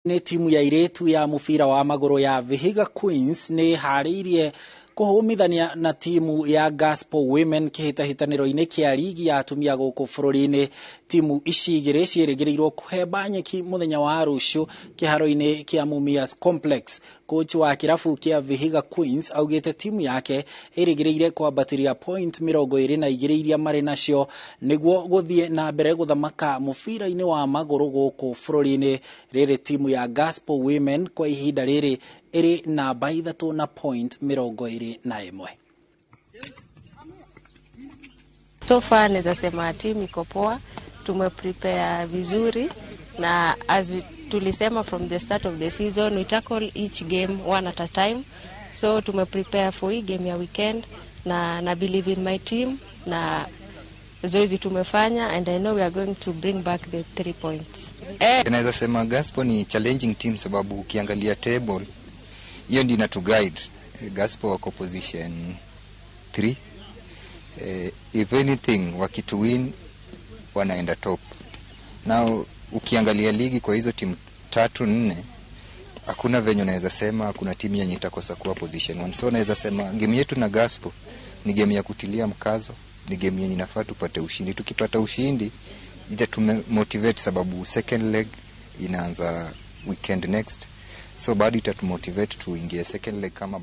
Nĩ timu ya airĩtu ya mũbira wa magũrũ ya Vihiga Queens nĩ ĩharĩirie kũhũmithania na timu ya Gaspo Women kĩhĩtahĩtanĩro-inĩ kĩa rigi ya atumia gũkũ bũrũri-inĩ. Timu ici igĩrĩ ciĩrĩgĩrĩirwo kũhemba nyeki mũthenya wa rũciũ kĩharo-inĩ kĩa Mumias Complex. Coach wa kĩrabu kĩa Vihiga Queens augĩte timu yake ĩrĩgĩrĩire kwambatĩria point 22 iria marĩ nacio nĩguo gũthiĩ na mbere gũthamaka mũbira-inĩ wa magũrũ gũkũ bũrũri-inĩ. Rĩrĩ timu ya Gaspo Women kwa ihinda rĩrĩ ĩrĩ namba 3 na point 21. So far naweza sema team iko poa, tumeprepare vizuri na as tulisema from the start of the season, we tackle each game one at a time. So tumeprepare for hii game ya weekend na believe in my team na zoezi tumefanya, and I know we are going to bring back the 3 points. Naweza sema Gaspo ni challenging team sababu ukiangalia table hiyo ndio inatu guide. Gaspo wako position 3. If anything, wakitu win wanaenda top. Now ukiangalia ligi kwa hizo timu tatu nne, hakuna venye unaweza sema kuna timu yenye itakosa kuwa position 1. So naweza sema game yetu na Gaspo ni game ya kutilia mkazo, ni game yenye inafaa tupate ushindi. Tukipata ushindi itatumotivate sababu second leg inaanza weekend next, so bado itatumotivate tuingie second leg kama